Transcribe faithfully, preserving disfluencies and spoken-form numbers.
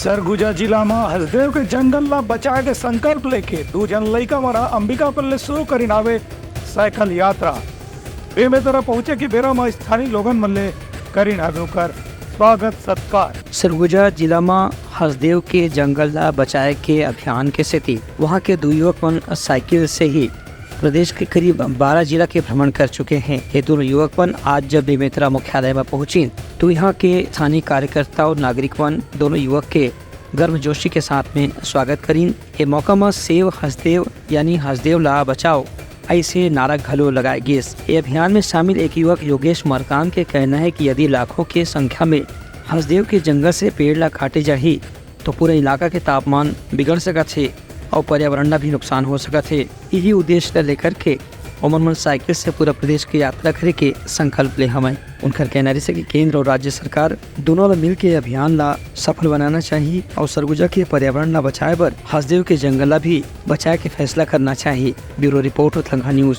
सरगुजा जिला म हसदेव के जंगल ला बचाए के संकल्प लेके दू झन लइका मन ह अंबिकापुर ले शुरू करिन हावे साइकिल यात्रा। बेमेतरा पहुंचे के बेरा म स्थानीय लोगन मन ले करिन हावे ओकर स्वागत सत्कार। सरगुजा जिला म हसदेव के जंगल ला बचाए के अभियान के सेती वहां के दू युवक मन साइकिल से ही प्रदेश के करीब बारह जिला के भ्रमण कर चुके हैं। ये दोनों युवक मन आज जब बेमेतरा मुख्यालय में पहुंचिन, तो यहाँ के स्थानीय कार्यकर्ता और नागरिक मन दोनों युवक के गर्मजोशी के साथ में स्वागत करिन। ये मौका म सेव हसदेव यानी हसदेव ला बचाओ ऐसे नारा घलो लगाए गिस। ये अभियान में शामिल एक युवक योगेश मरकाम के कहना है कि यदि लाखों के संख्या में हसदेव के जंगल से पेड़ ला काटे जाही, तो पूरा इलाका के तापमान बिगड़ सकत हे और पर्यावरण ला भी नुकसान हो सकत हे। यही उद्देश्य ला लेकर के ओमन मन साइकिल से पूरा प्रदेश के यात्रा करे के संकल्प ले हवय। उनकर कहना रहिसे कि केंद्र और राज्य सरकार दोनों ला मिल के अभियान ला सफल बनाना चाहिए और सरगुजा के पर्यावरण ला बचाए बर हसदेव के जंगल ला भी बचाए के फैसला करना चाहिए। Bureau report, Uthlanga news.